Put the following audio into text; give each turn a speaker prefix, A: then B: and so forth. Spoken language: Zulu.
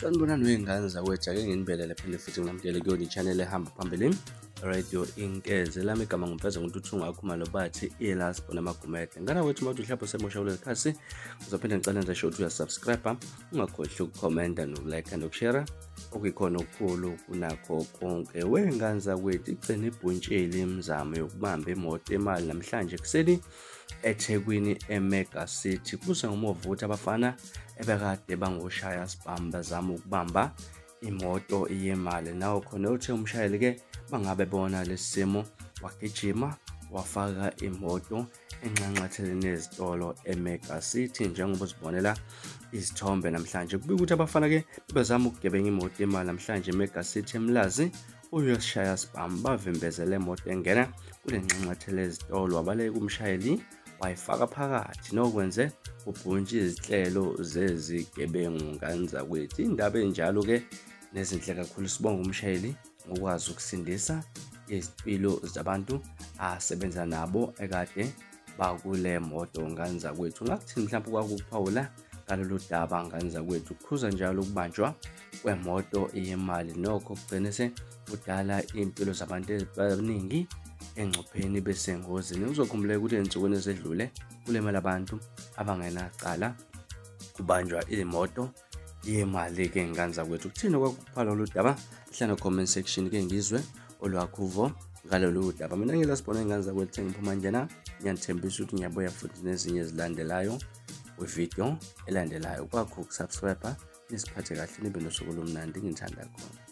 A: Sanibonani wey'ngane zakwethu, ake nginibelele phinde futhi nginamukele kuyona i-channel ehamba phambili Radio Inkeze. Lami igama ngumfeza nguNtuthu Ngakhumalo bathi iLast Born Amagumede. Ngane wethu uma uthi mhlawumbe usemusha kuleli khasi, uzophinde ngicela nje ukuthi uyasubscribe, ungakhohlwa ukukhomenta nokulike nokushare okuyikhona okukhulu kunakho konke. Wey'ngane zakwethu, igcine ibhuntshile imizamo yokubamba imoto imali namhlanje ekuseni eThekwini eMega City. Kuze ngomuva ukuthi abafana ebekade bangoshaya sibhamu bazama ukubamba imoto yemali. Nawo khona uthe umshayeli-ke bangabe bona lesi simo wagijima wafaka imoto enxanxatheleni ezitolo eMega City njengoba uzibonela izithombe namhlanje. Kubika ukuthi abafana-ke bebezama ukugebenga imoto yemali namhlanje eMega City eMlazi. Uyoshaya sibhamu bavimbezele imoto engena kule nxanxathela ezitolo wabaleka umshayeli wayifaka phakathi nokwenze ubhuntshi izinhlelo zezigebengu ngane zakwethu. Indaba enjalo-ke nezinhle kakhulu. Sibonga umshayeli ngokwazi ukusindisa izimpilo zabantu asebenza nabo ekade bakule moto ngane zakwethu. Ngakuthini mhlawumbe kwakuphawula ngalolu daba ngane zakwethu? Kukhuza njalo ukubanjwa kwemoto yemali nokho kugcine sekudala iy'mpilo zabantu abaningi engcupheni besengozini. Uzokhumbuleka ukuthi ey'nsukwini ezedlule kulimele abantu abangenacala kubanjwa imoto yemali-ke ngane zakwethu. Kuthini okwakuphala lolu daba? Hlala comment section ke ngizwe olwakho uvo ngalolu daba. Mina ngilasibona ingane zakwethu sengiphuma njena, ngiyanithembisa ukuthi ngiyabuya futhi nezinye ezilandelayo kwividiyo elandelayo. Kwakho ukusubscribe, nisiphathe kahle, nibe nosuku olumnandi. Ngithanda khona.